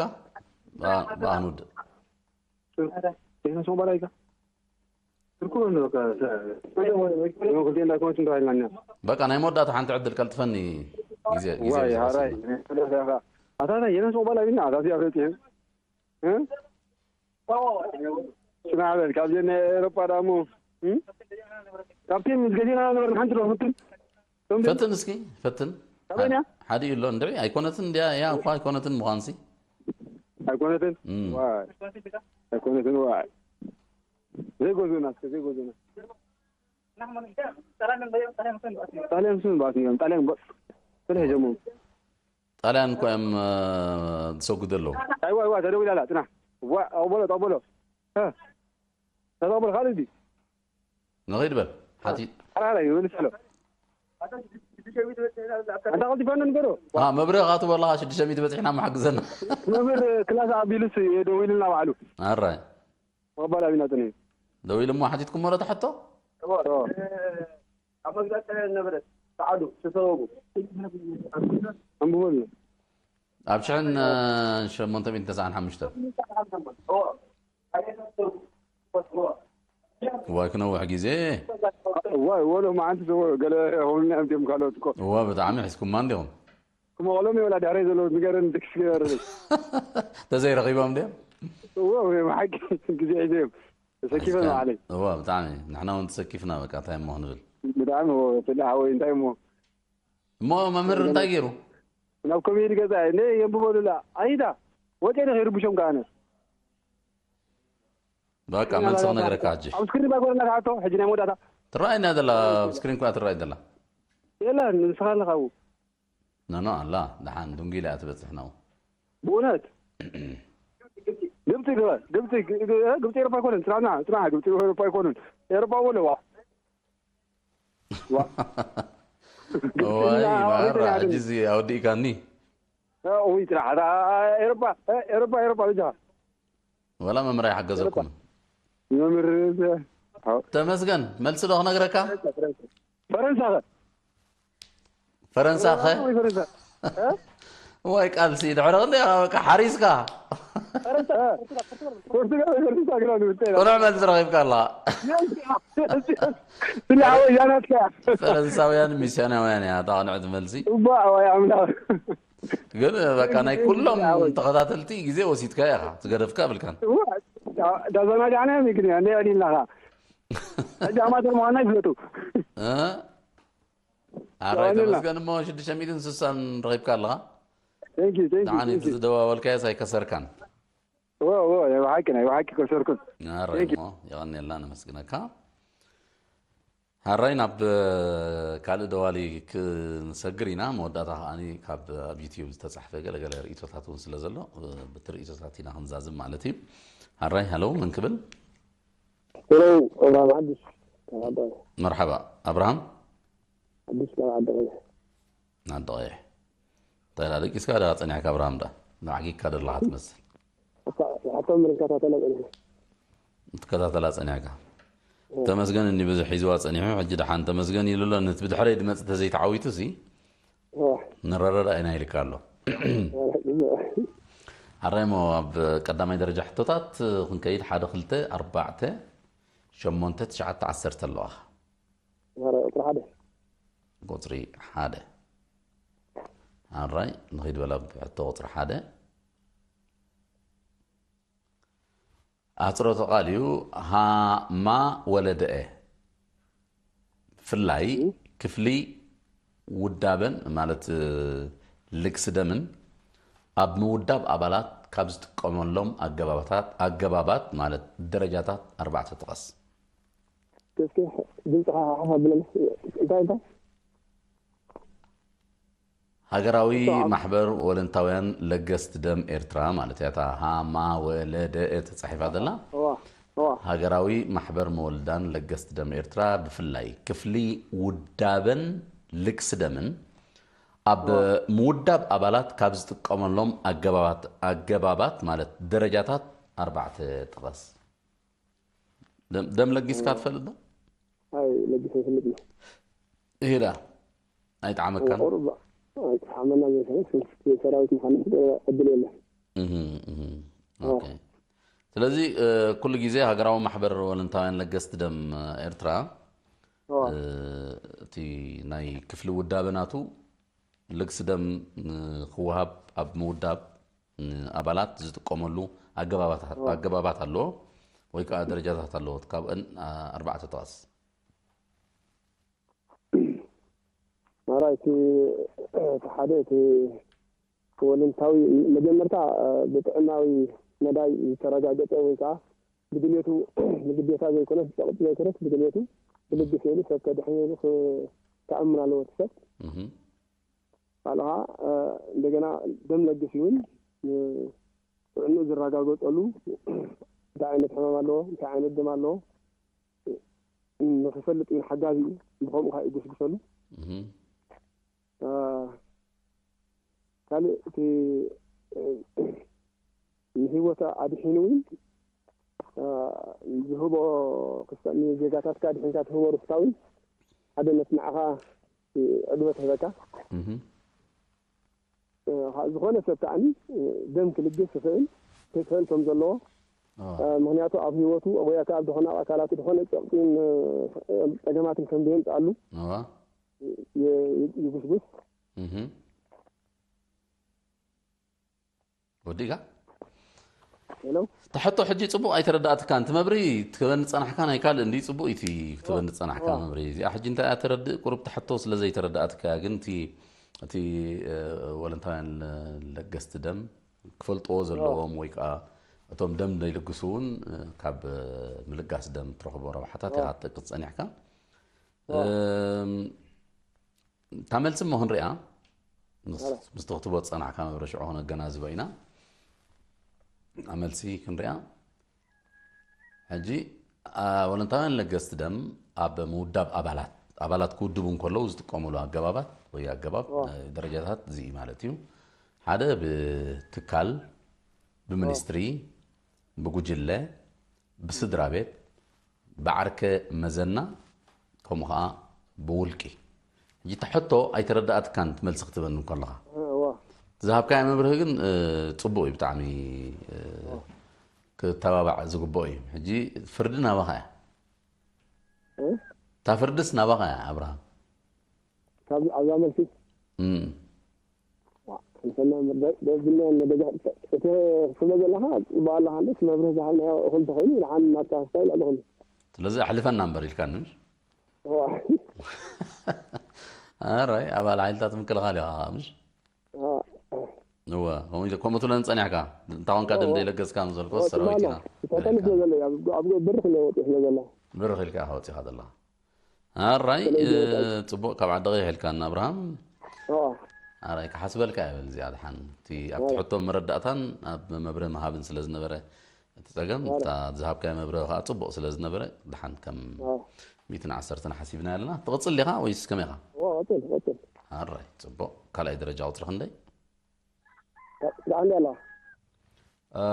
ብኣ ንውድእ። በቃ ናይ መወዳእታ ሓንቲ ዕድል ቀልጥፈኒ። ግዜ ግዜ ኣታታ የነስ ሞባይል ኣቢና ኣታዚ ኣፈጥየን ስማዕ በል ካብዚ ናይ ኤሮጳ ዳሞ ካብቲ ምስ ገዜና ነበርና ሓንቲ ዶ ፍትን ፈትን እስኪ ፈትን። ካበይና? ሓደ እዩ ኣሎ እንድዒ ኣይኮነትን እንድያ እያ እኳ ኣይኮነትን ምዃንሲ። ኣይኮነትን? እም። ዋይ። ኣይኮነትን ዋይ። ዘይጎዙና እስከ ዘይጎዙና። ጣልያን ስም ባስ እዮም ጣልያን በ- ስለ ሄጀሞም። ጣልያን እኮ እዮም እ፣ ዝሰጉዱ ኣለዉ። ኣይዋ ኣይዋ ተደዊላላ ጽና። ዋ ኣቦሎ ኣቦሎ። እ። ተዛቦሎ ካልእ ዲ። ንኸይድ በል ሓቲ ሓራራ ይብልስ ኣሎ። ኣንታ ቀልጢፋ ንገሮ። አ፣ መብርህ ካትበላኻ ሽዱሽተ ሚእቲ በፂሕና መሓግዘና። መምህር ክላስ ኣቢሉስ ደዊልና ባዕሉ። ኣራይ መባል ኣቢና ጥነ። ደው ኢሉ እሞ ሓቲትኩሞ ዶ ትሕቶ? ኣብ መግዛእቲ ነበረት ሰዓዱ ተሰበቡ ኣንብበሉ። ኣብ ሽሕን ሸሞንተ ሚእትን ተስዓን ሓሙሽተን። እዋይ ክነውሕ ግዜ። ዋይ ወሎ መዓንቲ ሰው ገለ ሆምና እዮም ካልኦት እኮ። እዋ ብጣዕሚ ሒዝኩማ እንዲኹም። ክመቕሎም የብላ ድሕረይ ዘለዉ ንገረን ድክስ ገር። ተዘይረኺቦም ድዮም? እዎ ወይ ሓቂ ግዜ ሒዘዮም ተሰኪፈ ሒዝካ- ማዕለይ። እዋ ብጣዕሚ ንሕና እውን ተሰኪፍና በቃ እንታይ እሞ ክንብል። ብጣዕሚ እዎ ስለ ሓወይ እንታይ እሞ እሞ መምህር እንታይ ገይሩ? ናብ ኮሜዲ ገዛ ነ የንብበሉላ ኣይዳ ወጤ ዶ ከይርብሾም ከኣነ በቃ መልሲ ክነግረካ ሕጂ። ኣብ ስክሪን ባይኮነና ክሓቶ ሕጂ ናይ መወዳእታ ትረኣይና ዘላ ኣብ ስክሪን እኳ ትረኣይ ዘላ። የላ ንስኻ ኣለኻ ኣብኡ ኖኖ ኣላ ደሓን ድንጉ ኢላ እያ ትበፅሕ ነው። ብእውነት ግብፂ ግበር ግብፂ ግብፂ ኤሮፓ ኣይኮነን ፅናና ፅና ግብፂ ኤሮፓ ኣይኮነን ኤሮፓ ወለዋ ዋይ ማራ ሕጂ እዚ ኣወዲእካኒ። ውይ ፅና ኤሮፓ ኤሮፓ ኤሮፓ ብጃ ወላ መምህር ኣይሓገዘኩም። መምህር ተመስገን መልሲ ዶ ክነግረካ? ፈረንሳ ኸ ፈረንሳ ኸ ወይ ፈረንሳ ወይ ቃልሲ ድሕሪ ክንደይ ኢኻ በቃ ሓሪስካ ፖርቱጋል ወይ ፈረንሳ ግራ ንውጤ ቁኑዕ መልሲ ረኺብካ ኣለኻ። ስለ ሓወይ ያናትካ ፈረንሳውያን ሚስዮናውያን እያ እታ ቅንዕቲ መልሲ። እባ ኣዋይ ኣምላኽ ግን በቃ ናይ ኩሎም ተኸታተልቲ ግዜ ወሲድካ ኢኻ ትገደፍካ ብልካን ዳዘናጋዕና ሚግን እንደ ዕሊልናኻ ሕጂ ኣማተር ምዃንና ይፍለጡ እ? ኣራይ ተመስገን እሞ ሽዱሽተ ሚእትን ስሳን ረኺብካ ኣለኻ። Thank you, thank you, ደሓን thank እቲ you. ዝደዋወልካዮስ ኣይከሰርካን። እዎ እዎ ናይ ብሓቂ ናይ ብሓቂ ከሰርኩን ኣራይ እሞ የቐንየልና ነመስግነካ። ኣራይ ናብ ካልእ ደዋሊ ክንሰግር ኢና። መወዳእታ ከኣ ካብ ኣብ ዩትዩብ ዝተጻሕፈ ገለገለ ርእቶታት እውን ስለ ዘሎ ብቲ ርእቶታት ኢና ክንዛዝም ማለት እዩ። ኣራይ ሃለው መን ክብል? ሄሎ ኣብርሃም ሓድሽ ካብ ዓዲ መርሓባ ኣብርሃም ሓድሽ ካብ ዓዲ ቀይሕ ናዲ ቀይሕ እንታይ ደቂስካ ዳ ጸኒሕካ ኣብርሃም ዳ ንዓጊካ ደለኻ ትመስል ሕቶ ምርካታተላ ጸኒሐ ትከታተላ ጸኒሕካ ተመስገን እኒ ብዙሕ ሒዝዋ ጸኒሑ ሕጂ ደሓን ተመስገን ኢሉ ኣሎ ነቲ ብድሕረይ ድመጽእ ተዘይተዓዊቱ ሲ ንረዳዳ ኢና ኢልካ ኣሎ ኣራይሞ ኣብ ቀዳማይ ደረጃ ሕቶታት ክንከይድ ሓደ ክልተ ኣርባዕተ ሸሞንተ ትሽዓተ ዓሰርተ ኣለዋኻ ቁጥሪ ሓደ ቁፅሪ ሓደ ኣራይ ንኸይድ በላ ሕቶ ቁፅሪ ሓደ ኣፅሮተ ቃል እዩ ሃማ ወለደኤ ፍላይ ክፍሊ ውዳበን ማለት ልግሲ ደምን ኣብ ምውዳብ ኣባላት ካብ ዝጥቀመሎም ኣገባባታት ኣገባባት ማለት ደረጃታት ኣርባዕተ ጥቀስ እስኪ ድምፅኻ ሓፍ ኣብለኒ እንታይ እንታይ ሃገራዊ ማሕበር ወለንታውያን ለገስቲ ደም ኤርትራ ማለት እያ እታ ሃማወለደ ተፃሒፋ ዘላ እዋ እዋ ሃገራዊ ማሕበር መወልዳን ለገስቲ ደም ኤርትራ ብፍላይ ክፍሊ ውዳበን ልግሲ ደምን ኣብ ምውዳብ ኣባላት ካብ ዝጥቀመሎም ኣገባባት ኣገባባት ማለት ደረጃታት ኣርባዕተ ጥቐስ ደም ለጊስካ ትፈልጥ ዶ ኣይ ለጊሰ ይፈልጥ ነው ይሄዳ ኣይጠዓመካን? ቁሩብ ኣይጠዓመና ዘይኮነስ፣ ሰራዊት ምዃኑ ዕድል የለን። እህ፣ እህ። ኦኬ። ስለዚ፣ እ፣ ኩሉ ግዜ ሃገራዊ ማሕበር ወለንታውያን ለገስቲ ደም ኤርትራ፣ እ፣ እቲ ናይ ክፍሊ ውዳበ ናቱ ልግሲ ደም ንክወሃብ ኣብ ምውዳብ ንኣባላት ዝጥቀመሉ ኣገባባት፣ ኣገባባት ኣለዎ ወይ ከዓ ደረጃታት ኣለዎ። ካብአን፣ አ፣ ኣርባዕተ ጥቀስ። ማራ፣ እቲ፣ እቲ ሓደ፣ እቲ ወለንታዊ መጀመርታ፣ እ፣ ብጥዕናዊ መዳይ ዝተረጋገጸ ወይ ከዓ ብድሌቱ፣ ብግዴታ ዘይኮነስ፣ ብጸቕጢ ዘይኮነስ፣ ብድሌቱ ብልግስ ኢሉ ሰብ ከድሕን ኢሉ ክ-፣ ክኣምን ኣለዎ እቲ ሰብ። እህ። ካልእ ከዓ፣ እ፣ እንደገና ደም ለግስ እውን፣ እ፣ ጥዕንኡ ዝረጋገጸሉ እንታይ ዓይነት ሕማም ኣለዎ፣ እንታይ ዓይነት ደም ኣለዎ ንክፈልጥ እውን ሓጋዚ እዩ። ብኸምኡ ከዓ ይጉስጉሰሉ። እህ። እ፣ ካልእ እቲ፣ እ፣ ንህይወት ኣድሒኑ እውን፣ እ፣ ዝህቦ ክሳብ ንዜጋታትካ ኣድሒንካ ትህቦ ርስካ እውን ሓደ ነቲ ንዓኻ ዕግበት ይህበካ። እህ። እ፣ ካ-፣ ዝኾነ ሰብ ከኣኒ፣ እ፣ ደም ክልግስ ይኽእል፣ ክኽእል ከም ዘለዎ፣ እ፣ ምኽንያቱ ኣብ ህይወቱ ወይ ከኣ ኣብ ዝኾነ ኣካላቱ ዝኾነ ጸቕጢን፣ እ፣ ጸገማትን ከም ዘየምጽኣሉ እዋ። ይ-፣ ይ-፣ ይጉስጉስ። እህ። ወዲእካ? ሄሎ? እቲ ሕቶ ሕጂ ጽቡቕ ኣይተረዳእትካን። እቲ መብርሂ ክትህበኒ ዝጸናሕካ ናይ ካልእ እንዲ ጽቡቕ እዩ እቲ ክትህበኒ ዝጸናሕካ መብርሂ። እዚኣ ሕጂ እንታይ እያ ተረድእ? ቁሩብ እቲ ሕቶ ስለ ዘይተረዳእትካ ግን እቲ፣ እቲ፣ እ፣ ወለንታውያን ለ-፣ ለገስቲ ደም ክፈልጥዎ ዘለዎም ወይ ከኣ እቶም ደም ዘይልግሱ እውን፣ እ፣ ካብ፣ እ፣ ምልጋስ ደም ትረኽቦ ረብሓታት ኢኻ ትጠቅስ ጸኒሕካ። እም፣ እታ መልሲ እሞ ክንሪኣ፣ ምስ-፣ ምስቲ ክትቦ ዝጸናሕካ መብረ ሽዑ ክነገናዝቦ ኢና። እታ መልሲ ክንሪኣ። ሕጂ፣ ኣ፣ ወለንታውያን ለገስቲ ደም ኣብ ምውዳብ ኣባላት፣ ኣባላት ክውድቡ እንከለዉ ዝጥቀሙሉ ኣገባባት ወይ ኣገባብ፣ ናይ ደረጃታት እዚ እዩ ማለት እዩ። ሓደ ብትካል፣ ብሚኒስትሪ፣ ብጉጅለ፣ ብስድራ ቤት፣ ብዓርከ መዘና፣ ከምኡ ኸዓ ብውልቂ። ሕጂ እታ ሕቶ ኣይተረዳእትካን፣ እቲ መልሲ ክትበኒ እንከለኻ። እ፣ እዋ። ዝሃብካዮ መብርሂ ግን፣ እ፣ ጽቡቕ እዩ፣ ብጣዕሚ፣ እ፣ እዋ። ክተባባዕ ዝግብኦ እዩ። ሕጂ ፍርዲ ናባኻ እያ። እ? እታ ፍርድስ ናባኻ እያ፣ ኣብርሃም። ካብ፣ ኣብዛ መልሲ? እም። ዋ፣ ክንሰና እምበር፣ ደ-፣ ደብና እነ ደጋ-፣ እቲ ስለ ዘለኻ ጽቡቕ ኣለኻ፣ እንደ መብርሂ ዝሃብናዮ እኹል ተኾይኑ፣ ንዓን ናትካ ክሳይል ኣለኹን። ስለዚ ኣሕልፈና እምበር ኢልካኒ፣ ምሽ? ዋ። ኣራይ፣ ኣባል ሓይልታት ምክልኻል ኢኻ፣ ምሽ? ዋ። እወ፣ ከምኡ ኢለ-፣ ከምኡ ትብለን ጸኒሕካ። እንታይ ኮንካ ደም ዘይለገስካ ምስ በልኩ፣ ዋ፣ ሰራዊት ጽቡቕ ኢና። ኣሎ። ተታሊ ስለ ዘሎ፣ ኣብ፣ ኣብ ብርኽ እለ ወፂኡ ስለ ዘሎ። ብርኽ ኢልካ ኢኻ ወፂኻ ዘለኻ። ኣራይ፣ ስለዚ እ፣ ወጻኢ። ጽቡቕ ካብ ዓዲ ቀይሕ ኢልካና ኣብርሃም። ኦ። ኣራይ፣ ክሓስበልካ እየ በል እዚኣ ድሓን። እቲ ኣብቲ ሕቶ መረዳእታን ኣብ መብርሂ ምሃብን ስለ ዝነበረ እቲ ጸገም፣ ኣረ። እታ ዝሃብካዮ መብርሂ ከኣ ጽቡቕ ስለ ዝነበረ፣ ድሓን ከም ኦ። ሚእትን ዓሰርተን ሓሲብና ኣለና። ትቕጽል ዲኻ ወይስ ከመይ ኢኻ? ኦ፣ ቀጽል፣ ቀጽል። ኣራይ፣ ጽቡቕ። ካልኣይ ደረጃ ቁጽሪ ክንደይ? ደሓን ኣለዋ። እ፣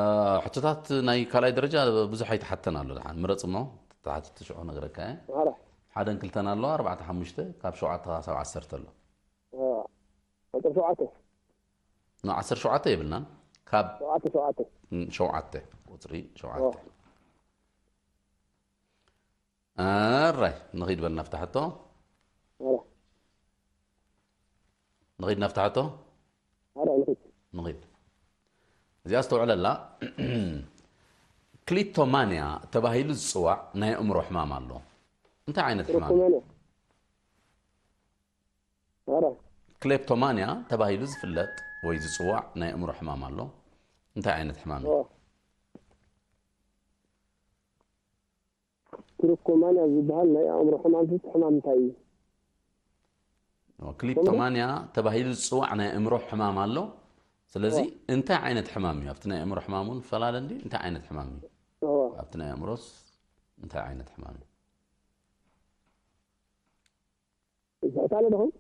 ሕቶታት ናይ ካልኣይ ደረጃ ብዙሕ ኣይተሓተን ኣሎ። ደሓን ምረጽ እሞ፣ ተሓትቲ ሽዑ ነግረካ እየ። ማራ። ሓደን ክልተን ኣለዋ፣ ኣርባዕተ ሓሙሽተ፣ ካብ ሸውዓተ ክሳብ ዓሰርተ ኣሎ። እ፣ ቁጽሪ ሸውዓተ። ኖ፣ ዓሰርተ ሸውዓተ የብልናን። ካብ ሸውዓተ፣ ሸውዓተ። ን-፣ ሸውዓተ፣ ቁጽሪ ሸውዓተ። ኦ። ኣራይ፣ ንኺድ በል ናብታ ሕቶ። ኣረ። ንኺድ ናብታ ሕቶ። ኣረ፣ ንኺድ። ንኺድ። እዚኣ ኣስተውዕለላ። ክሊፕቶማንያ ተባሂሉ ዝጽዋዕ ናይ ኣእምሮ ሕማም ኣሎ። እንታይ ዓይነት ሕማም? ክሊፕቶማንያ። ኣረ። ክሌፕቶማንያ ተባሂሉ ዝፍለጥ ወይ ዝጽዋዕ ናይ ኣእምሮ ሕማም ኣሎ። እንታይ ዓይነት ሕማም እዩ? ኦ። ክሊፕቶማንያ ዝበሃል ናይ ኣእምሮ ሕማም፣ እቲ ሕማም እንታይ እዩ? ኦ፣ ክሊፕቶማንያ ተባሂሉ ዝጽዋዕ ናይ ኣእምሮ ሕማም ኣሎ። ስለዚ ኦ። እንታይ ዓይነት ሕማም እዩ? ኣብቲ ናይ ኣእምሮ ሕማም እውን ፈላለ እንድዩ። እንታይ ዓይነት ሕማም እዩ? ኦ። ኣብቲ ናይ ኣእምሮስ እንታይ ዓይነት ሕማም እዩ? ዝሕታለ ዶ ኸውን?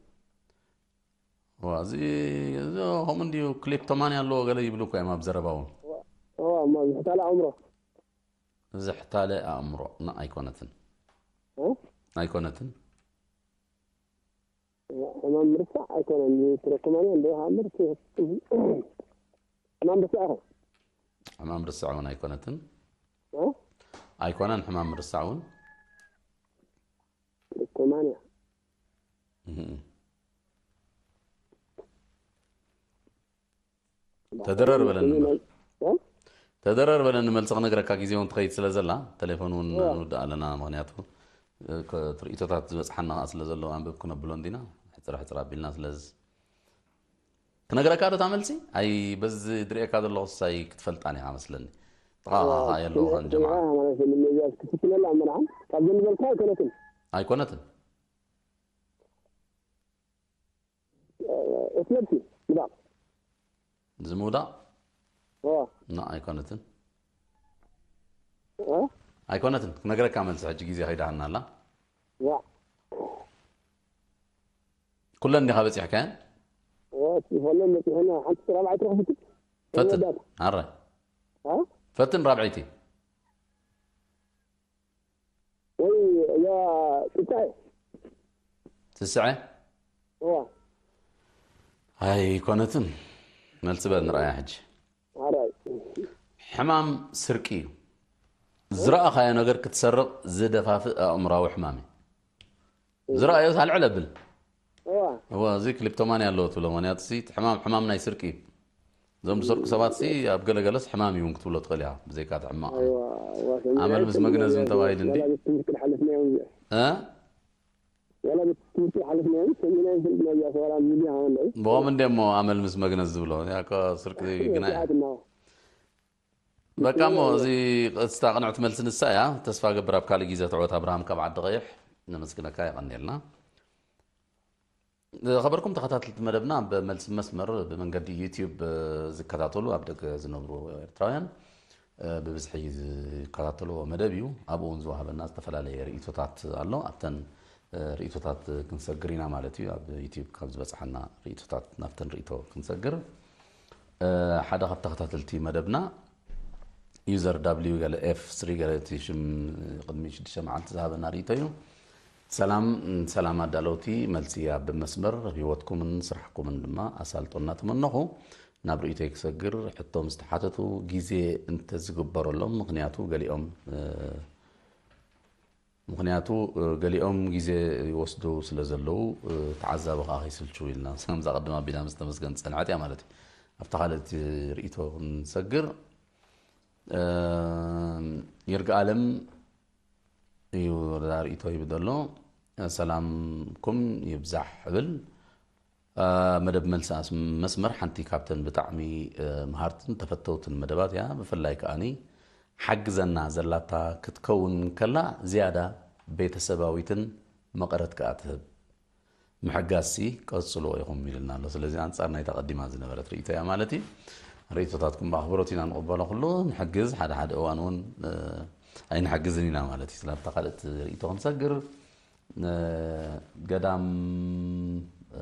ዋ፣ እዚ፣ እዚ ከምኡ እንድዩ፣ ክሌፕቶማንያ ኣለዎ ገለ ይብሉ እኮ እዮም ኣብ ዘረባ እውን። ዋ፣ ዋ፣ እሞ ዝሕታለ ኣእምሮ። ዝሕታለ ኣእምሮ፣ ና፣ ኣይኮነትን። እ? ኣይኮነትን። ሕማም ምርሳዕ ኣይኮነን፣ ትረክማንያ እንደ እምበር፣ ሕማም ርሳዕ ኢኻ። ሕማም ርሳዕ እውን ኣይኮነትን። እ? ኣይኮነን ሕማም ርሳዕ እውን። ትረክማንያ። እህ። ተደረር በለኒ እምበር። እ? ተደረር በለኒ፣ መልሲ ክነግረካ ግዜ እውን ትኸይድ ስለ ዘላ፣ ቴሌፎን እውን ንውድእ ኣለና። ምኽንያቱ፣ እ፣ ከ-፣ ትርኢቶታት ዝበፅሓና ከዓ ስለ ዘሎ፣ ኣንብብ ክነብሎ እንዲና፣ ሕፅር ሕፅር ኣቢልና። ስለዚ ክነግረካ ዶ እታ መልሲ? ኣይ፣ በዚ ድርእየካ ዘለኹ ሳይ ክትፈልጣን ኢኻ መስለኒ። ጥቓኻ የለኹ ከን ጀምዓ። ማለት ነው። እነዚያ ክትፍትነላ መርዓን ካብ ዘንበልካ ኣይኮነትን። ኣይኮነትን። እትለብሲ ምዳቕ። እዚ ምውዳቕ? ዋ። ና፣ ኣይኮነትን። እ? ኣይኮነትን። ክነግረካ መልሲ፣ ሕጂ ግዜ ከይዳሃና ኣላ። ዋ። ኩለን እንዲኻ በፂሕካየን? ዋ፣ እቲ ፈለን በፂሕና፣ ሓንቲ ራብዓይ ትረኽብቲ። ፈትን። ወዳት። ኣራይ። እ? ፈትን ራብዐይቲ። ወይ፣ እዛ ትስዐ። ትስዐ? ዋ። ኣይኮነትን። መልሲ በል ንርኣያ ሕጂ። ኣራይ። ሕማም ስርቂ እዩ። ዝረኣኻዮ ነገር ክትሰርቕ ዝደፋፍእ ኣእምራዊ ሕማም እዩ። ዝረኣዮ ኣልዕል ኣብል። ዋ። እዋ፣ እዚ ክሊፕቶማንያ ኣለዎ ትብሎ። ምኽንያቱ ሲ፣ እቲ ሕማም፣ ሕማም ናይ ስርቂ እዩ። እዞም ዝሰርቁ ሰባት ሲ፣ ኣብ ገለገለስ ሕማም እዩ እውን ክትብሎ ትኽእል ኢኻ፣ ብዘይካ እቲ ሕማቕ። ኣይዋ፣ ዋ፣ ከምዚ ኣመል ዓይነት ምስ መግነዝ እዩ ተባሂሉ እንዲ? ዋላ ቤት ትምህርቲ ሓለፍናዮም እዚኣ። እ? ዋላ ቤት ትምህርቲ ሓለፍናዮም፣ ሰሚዕናዮም፣ ሰሚዕናዮም፣ ዋላ ሚድያ ሃወንዳይ። ብኸም እንደ እሞ ኣመል ምስ መግነዝ ዝብሎ፣ ያ እኮ ስርቂ ግና እያ። ሰዓት እናዋ። በቃ እሞ፣ እዚ ቀጥታ ቅንዕቲ መልሲ ንሳ እያ። ተስፋ ገብር ኣብ ካልእ ግዜ ትዕወት። ኣብርሃም ካብ ዓዲ ቀይሕ፣ ነመስግነካ፣ የቐንየልና። ዝኸበርኩም ተኸታተልቲ መደብና፣ ብመልሲ መስመር ብመንገዲ ዩቲዩብ ዝከታተሉ ኣብ ደገ ዝነብሩ ኤርትራውያን፣ እ፣ ብብዝሒ ዝከታተልዎ መደብ እዩ። ኣብኡ እውን ዝወሃበና ዝተፈላለየ ርእይቶታት ኣሎ። ኣብተን፣ እ፣ ርእይቶታት ክንሰግር ኢና ማለት እዩ። ኣብ ዩቲዩብ ካብ ዝበፅሓና ርእይቶታት ናብተን ርእይቶ ክንሰግር። እ፣ ሓደ ካብ ተኸታተልቲ መደብና ዩዘር ዳብሊው ገለ ኤፍ ስሪ ገለ፣ እቲ ሽም ቅድሚ ሽዱሽተ መዓልቲ ዝሃበና ርእይቶ እዩ። ሰላም፣ ሰላም ኣዳለውቲ፣ መልሲ ኣብ መስመር ህይወትኩምን ስራሕኩምን ድማ ኣሳልጦ እናተመነኹ ናብ ርእይቶይ ክሰግር። ሕቶ ምስ ተሓተቱ ግዜ እንተዝግበረሎም፣ ምኽንያቱ ገሊኦም፣ እ፣ ምኽንያቱ፣ እ፣ ገሊኦም ግዜ ይወስዱ ስለ ዘለዉ፣ እ፣ ተዓዛቢ ከኣ ከይስልችው ኢልና፣ ከምዛ ቅድም ኣቢላ ምስ ተመስገን ዝጸንሐት እያ ማለት እዩ። ኣብታ ካልእቲ ርእይቶ ክንሰግር፣ እ፣ ይርጋኣለም እዩ ርእይቶ ሂቡ ዘሎ። ሰላምኩም ይብዛሕ እብል። እ፣ መደብ መልሲ ኣስ-፣ መስመር ሓንቲ ካብተን ብጣዕሚ፣ እ፣ መሃርትን ተፈተውትን መደባት እያ። ብፍላይ ከኣኒ ሓግዘና ዘላታ ክትከውን ከላ ዝያዳ ቤተሰባዊትን መቐረት ከኣ ትህብ። ምሕጋዝሲ ቀጽልዎ ኢኹም ኢሉና ኣሎ። ስለዚ ኣንጻር ናይታ ቀዲማ ዝነበረት ርእይቶ እያ ማለት እዩ። ርእይቶታትኩም ብኣኽብሮት ኢና ንቕበሎ። ኩሉ ንሕግዝ፣ ሓደ ሓደ እዋን እውን፣ እ፣ ኣይንሕግዝን ኢና ማለት እዩ። ስላብታ ካልእቲ ርእይቶ ክንሰግር፣ እ፣ ገዳም፣ እ፣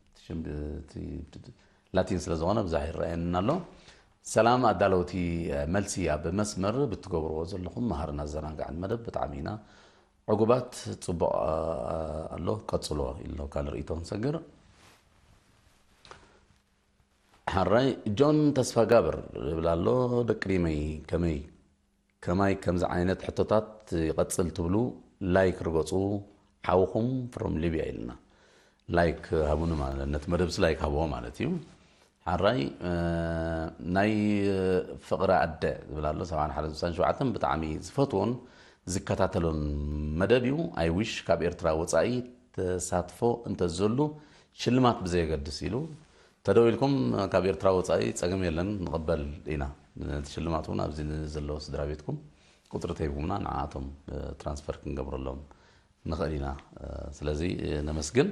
እቲ ሽም ብ-፣ እቲ ላቲን ስለ ዝኾነ ብዛሕ ይረኣየኒ ኣሎ። ሰላም ኣዳለውቲ፣ እ፣ መልሲ ኣብ መስመር ብትገብርዎ ዘለኹም መሃርን ኣዘናጋዕን መደብ ብጣዕሚ ኢና ዕጉባት። ጽቡቕ፣ እ፣ ኣሎ፣ ቀጽሎ ኢሎ ካልእ ርእይቶ ክንሰግር። ሓራይ ጆን ተስፋጋብር ይብል ኣሎ፣ ደቂ ሪመይ ከመይ፣ ከማይ ከምዚ ዓይነት ሕቶታት ይቐጽል ትብሉ ላይክ ርገጹ፣ ሓውኹም from ሊብያ ኢልና። ላይክ ሃቡኒ ማለት፣ ነቲ መደብሲ ላይክ ሃብዎ ማለት እዩ። ሓራይ፣ እ፣ ናይ ፍቕሪ ኣደ ዝብል ኣሎ፣ ሰብዓን ሓደን ስሳን ሸውዓተን፣ ብጣዕሚ ዝፈትዎን ዝከታተሎን መደብ እዩ። ኣይ ዊሽ ካብ ኤርትራ ወጻኢ ተሳትፎ እንተዘሉ ሽልማት ብዘየገድስ ኢሉ። ተደዊልኩም ካብ ኤርትራ ወጻኢ ጸገም የለን፣ ንቕበል ኢና። ነቲ ሽልማት እውን ኣብዚ ንዘለዉ ስድራ ቤትኩም ቁጽሪ ተሂብኩምና ንዓኣቶም፣ እ፣ ትራንስፈር ክንገብረሎም ንኽእል ኢና። እ፣ ስለዚ፣ እ፣ ነመስግን።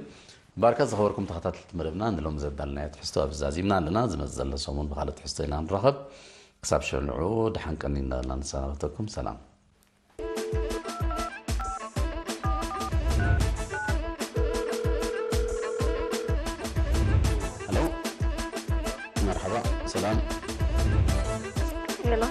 ባርካ ዝኸበርኩም ተኸታተልቲ መደብና፣ ንሎሚ ዘዳልናዮ ትሕዝቶ ኣብዚ ዛዚምና ኣለና። ዝመጽእ ዘሎ ሰሙን ብኻልእ ትሕዝቶ ኢና ንራኸብ። ክሳብ ሽዑ ንዑ ደሓን ቀኒ እንዳበልና ንሰናበተኩም። ሰላም። ሄሎ፣ መርሓባ፣ ሰላም። ሄሎ፣